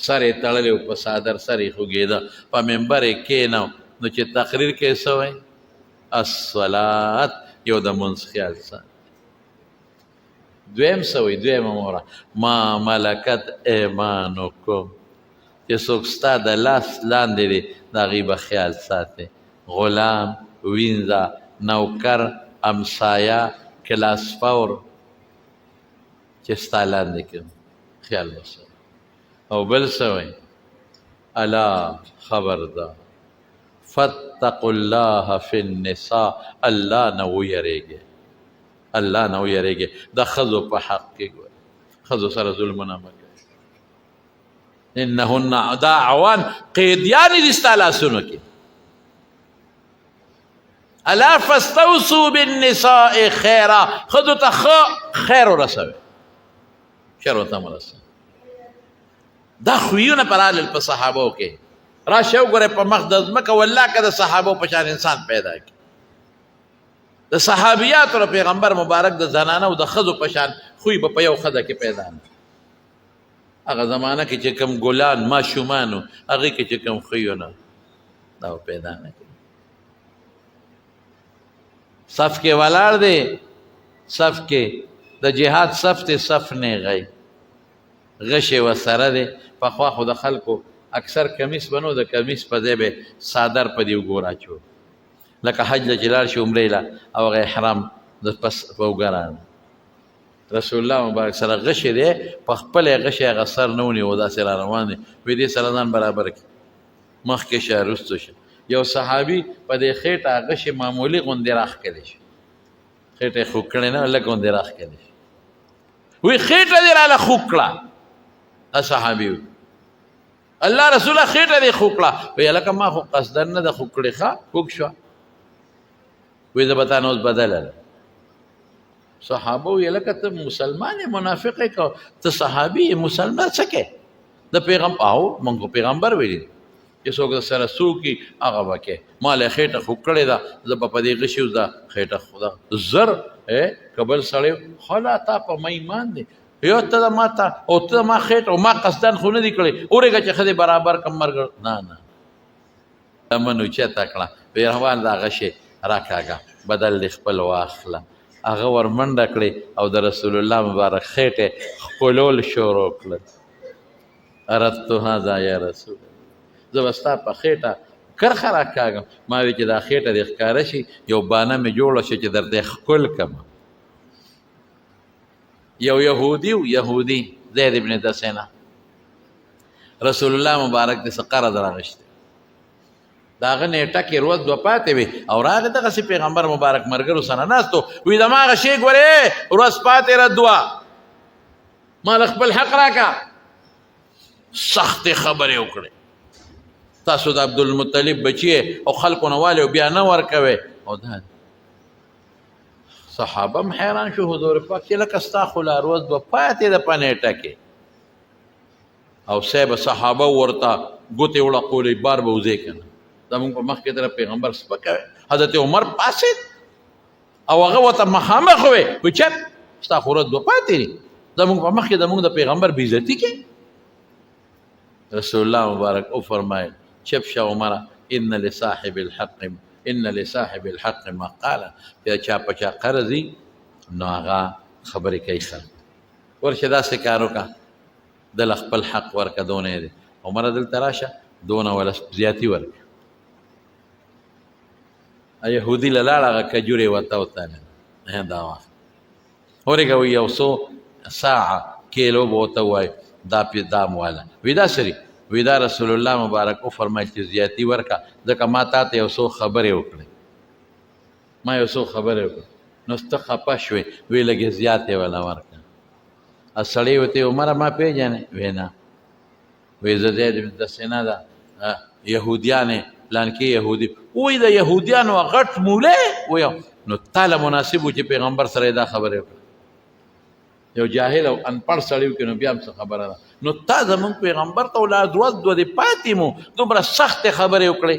سر یې تړلی و په څادر، سر یې خوږېده، په منبر یې کښېناو، نو چې تقریر کوي څه وایي؟ الصلاة یو د منځ خیال ساتي. دویم څه وایي؟ دویمه موره ما ملکت ایمانکم، چې څوک ستا د لاس لاندې دی د هغوی به خیال ساتي. غلام، وینځه، نوکر، امسایه، کلاس فور چې ستا لاندې کوم خیال وساتي. او بل څه وایي؟ الا خبردار فاتقوا الله فی النساء، الله نه ویرېږئ، الله نه ویرېږئ د ښځو په حق کې. ګورئ ښځو سره ظلمونه مه کوئ. انهن دا عوان قیدیان دي ستا لاسونو کې. الا فاستوصوا بالنساء خیرا، ښځو ته ښه خیر ورسوئ، خیر ورته ورسوئ. دا خویونه پر راغلل په صحابو کې. راشه وګورئ په مخ د ځمکه والله که د صحابو په شان انسان پیدا کړي. د صحابیاتو د پیغمبر مبارک د زنانو د ښځو په شان خوی به په یو ښځه کې پیدا نه. هغه زمانه کې چې کوم ګلان ماشومانو هغې کې چې کوم خویونه دا به پیدا نه کړي. صف کې ولاړ دی، صف کې د جهاد صف دی، صف نه غی غشې ورسره دی. پخوا خو د خلکو اکثر کمیس به نو د کمیس په ځای به څادر په دې اوږو راچول، لکه حج له چې لاړ شي عمرې له او هغه احرام د پس په اوږه راغی. رسول الله مبارک سره غشې دی، په خپله یې غشی هغه سر نه ونیو، داسې را روان دی، وایي دې سره ځان برابر کړي، مخکې شه وروسته شه. یو صحابي په دې خېټه غشې معمولي غوندې راښکلی شي، خېټه یې خوږ کړې نه، لږ غوندې راښکلی شي، وی خېټه دې راله خوږ کړه. دا صحابي وي، الله رسوله خېټه دې خوږ کړه. وی هلکه ما خو قصداً نه ده خوږ کړې، ښه خوږ شوه. وی زه به تا نه اوس بدله ده. صحابه وی هلکه ته مسلمان یې، منافق یې که ته صحابي یې، مسلمان څه کوې؟ د پیغمبر او موږ خو پیغمبر ویلي چې څوک در سره څوک وي هغه به کوې. ما له خېټه خوږ کړې ده، زه به په دې غشي اوس دا خېټه خدا زر که بل سړی خلا تا په ما ایمان دی، یو ته د ما ته او ته ما خېټه او ما قصداً خو نه دی کړی، ورېږه چې ښه دې برابر کړم مرګ. نه نه، لمن اوچته کړه، پیروان دا غشی راکاږه، بدل دې خپل واخله. هغه ورمنډه کړې او د رسول الله مبارک خېټه ښکلول شروع کړل. اردت هذا یا رسول الله، زه به ستا په خېټه کرښه راکاږم، ما وی چې دا خېټه دې ښکاره شي، یو بانه مې جوړه شي چې درته یې ښکل کړم. یو یهودي و، یهودي زید ابن دسنه، رسول الله مبارک دې څه قرض راغشتی، د هغه نیټه کې ورځ دوه پاتې وې او راغی دغسې پیغمبر مبارک ملګرو سره ناست و، وایي زما هغه شی ګورې ورځ پاتې را دوه، ما له خپل حق راکړه. سختې خبرې وکړې، تاسو د عبدالمطلب بچی او خلکو نه والي او بیا نه ورکوي. او دا صحابه هم حیران شو، حضور پاک چې لکه ستا خو لا ورځ دوه پاتې ده په نیټه کې. او صاحب صحابه ورته ګوتې وړقولې، بار به وځې که نه، زموږ په مخ کې تر پیغمبر سپکوي. حضرت عمر پاڅېد او هغه ورته مخامخ وویل، وایي چپ ستا خو ورځ دوه پاتې دي، زموږ په مخ کې زموږ د پیغمبر بېعزتي کوي. رسول الله مبارک وفرمایل، چپ شه عمره، ان لصاحب الحق، ان لصاحب الحق مقالا. بیا چا په چا قرض وي نو هغه خبرې کوي. خلک ورشه داسې کار وکړه، دله خپل حق ورکړه، دونه یې دی. عمره دلته راشه، دونه وله زیاتي ورکړه. یهودي له لاړه هغه کجورې ورته وتلې، دا وخت ورېږه، وایي یو څو ساعه کیلو به ورته ووایي، دا پې دام واله. وایي دا څه دي؟ وایي دا رسول الله مبارک وفرمایل چې زیاتي ورکړه، ځکه ما تا ته یو څو خبرې وکړې، ما یو څو خبرې وکړې، نو ته خفه شوې، وایي لږې زیاتې وله ورکړه. سړی ورته وویل، عمره ما پېژنې؟ وایي نه. وایي زه زید بن دسنه ده، یهودیان یې، پلانکې یهودي. وایي د یهودیانو غټ مولی؟ وایي نو تا له مناسب و چې پیغمبر سره یې دا خبرې وکړې. یو جاهل او انپړ سړی وکړي نو بیا هم څه خبره ده، نو تا زموږ پیغمبر ته ولا دوه دوه دې پاتې مو دومره سختې خبرې وکړې،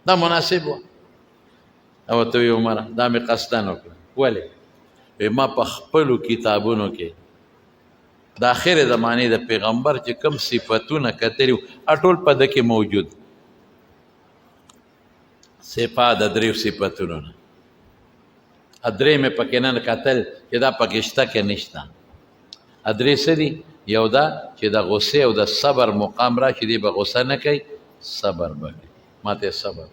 دا مناسب وه. او ورته وویل عمره دا مې قصداً وکړه. ولې؟ وایي ما په خپلو کتابونو کې د آخرې زمانې د پیغمبر چې کوم صفتونه کتلي وو ټول په ده کې موجود. صفا د دریو صفتونو نه درې مې پکې نن کتل چې دا پکې شته که نشته. درې څه دي؟ یو دا چې د غصې او د صبر مقام راشي، دی به غصه نه کوي، صبر به کوي. ماته صبر.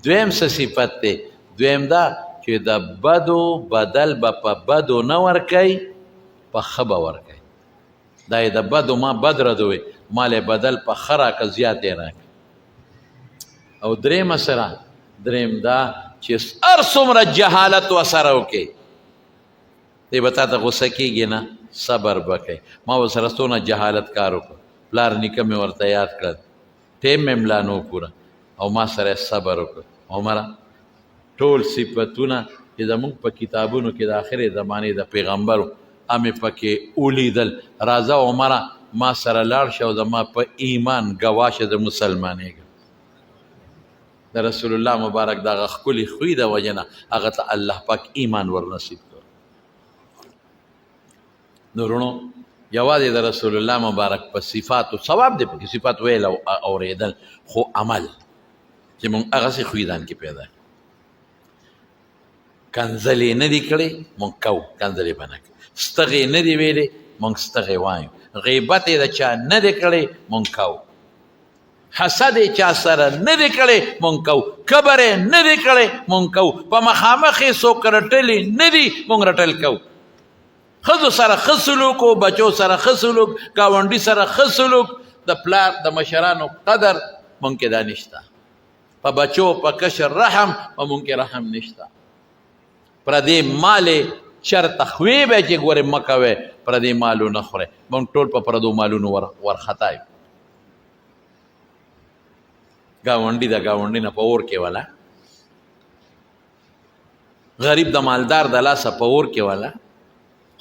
دویم څه صفت دی؟ دویم دا چې د بدو بدل به په بدو نه ورکوي، په ښه به ورکوي. دا یې د بدو ما بد ردوي، ما له بدل په ښه راکړه، زیات یې راکړه. او درېیمه سره، درېیم دا چې هر څومره جهالت ورسره وکړي، دی به تا ته غوسه کېږي نه، صبر به کوي. ما ورسره څونه جهالت کار وکړ، پلار نیکه مې ورته یاد کړل، ټیم مې هم لا نه و پوره، او ما سره یې صبر وکړ. عمره ټول صفتونه چې زموږ په کتابونو کې د آخرې زمانې د پیغمبرو مې پکې ولیدل. راځه عمره ما سره لاړ شه او زما په ایمان ګواه شه، زه مسلمانېږم. د رسول الله مبارک دغه ښکلي خوی د وجې نه هغه ته الله پاک ایمان ورنصیب کړ. نو وروڼو، یوازې د رسول الله مبارک په صفاتو ثواب دی، پکې صفات ویل او اورېدل، خو عمل چې مونږ هغسې خوی ځان کې پیدا کړو. کنځلې نه دي کړې، مونږ کوو، کنځلې به نه کوو. ستغې نه دي ویلې، مونږ ستغې وایو. غیبت یې د چا نه دی کړی، مونږ کوو. حسد یې چا سره نه دی کړی، مونږ کوو. کبر یې نه دی کړی، مونږ کوو. په مخامخ یې څوک رټلي نه دي، مونږ رټل کوو. ښځو سره ښه سلوک و، بچو سره ښه سلوک، ګاونډي سره ښه سلوک، د پلار د مشرانو قدر مونږ کې دا نشته. په بچو په کشر رحم، په مونږ کې رحم نشته. پردې مال چرته خوې به چې ګورې مه کوې، پردې مالو نه خورې. مونږ ټول په پردو مالونو ورخطا یو. ګاونډي د ګاونډي نه په اور کې ولا، غریب د مالدار د لاسه په اور کې ولا،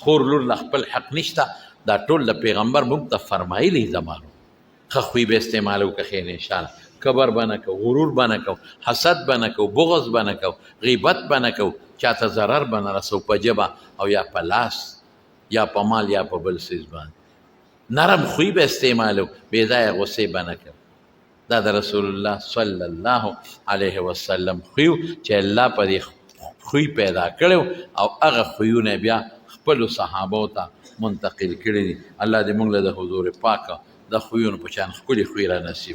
خور لور له خپل حق نشته. دا ټول د پیغمبر موږ ته فرمایلي زمانو. ښه خوی به استعمالو که ښې نه، کبر به نه کوو، غرور به نه کوو، حسد به نه کوو، بغض به نه کوو، غیبت به نه کوو، چاته ضرر به نه رسوو په ژبه او یا په لاس یا په مال یا په بل څیز باندې. نرم خوی به استعمالو، بې ځایه غصې به نه کوو. دا د رسول الله صلی الله علیه وسلم خوی چې الله په دې خوی پیدا کړو او هغه خویونه بیا خپلو صحابو ته منتقل کړي دي. الله دې موږ له د حضور پاک د خویونو په شان ښکلي خوی را نصیب کړي.